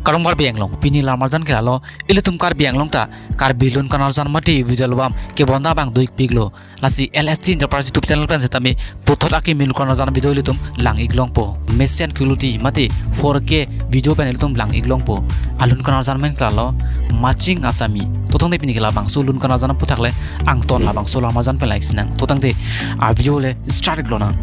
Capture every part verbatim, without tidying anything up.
Kardom Karbi Anglong, pini lamarjan ke lalo, ilitum Karbi Anglong ta Karbi lun kanarjan mate video album kebonda abang do-ikpiklo. Lasi L S T Enterprise YouTube channel pen setame puthot akimi lun kanarjan video ilitum lang-iklongpo. Mesen quality mate four K video pen ilitum lang-iklongpo. Alun kanarjan amen ke lalo Maching Asami. To tangte pini ke labangso lun kanarjan aphuthak le angton labangso lamarjan pen lang-ik sinang. To tangte a video le start-iklonang.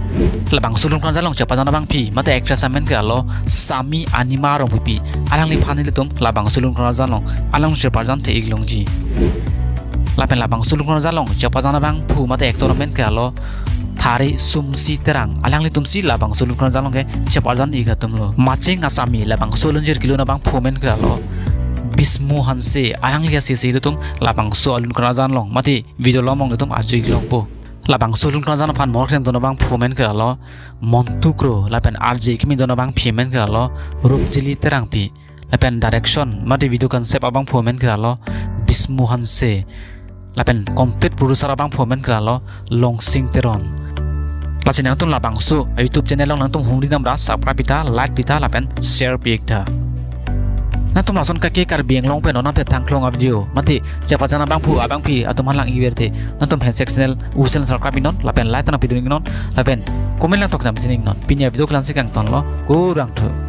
Labangso lun kanarjan along chepajan abangpi mate actress amen ke lalo Sami Anima Rongpipi. Alangliphan ilitum labangso lun kanarjan along along chepajan the-iklongji. Lapen labangso lun kanarjan along chepajan abangphu mate actor amen ke lalo Thari Sumsi Terang. Alanglitumsi labangso lun kanarjan along ke chepajan-ik atumlo. Maching Asami labangso lunjir kelun abangphu amen ke lalo Bismu Hanse. Alangli asesi ilitum labangso alun kanarjan along mate video album along itum arju-iklongpo. Labangso lun kanarjan aphan mor klemdun abangphu amen ke lalo Montu Kro, lapen R J kimi dun abangpi amen ke lalo Rupjili Terangpi. Lapen direction mate video concept abangphu amen ke lalo Bismu Hanse. Lapen complete producer abangphu amen ke lalo Longsing Teron. Lasi nangtum labangso YouTube channel along nangtum hungri damra subscribe pitha, like pitha, lapen share pi-iktha. Nangtum lason kake Karbi Anglong pen non aphet thangklong a video mate chepajan abangphu abangpi atum aphan lang-ik verthe, nangtum handshake channel, u channel subscribe-iknon, lapen like ta nangpidun-iknon, lapen comment lang tokdam si ning-iknon. Pini a video ke la-ansi kangtonlo, kurvangthu.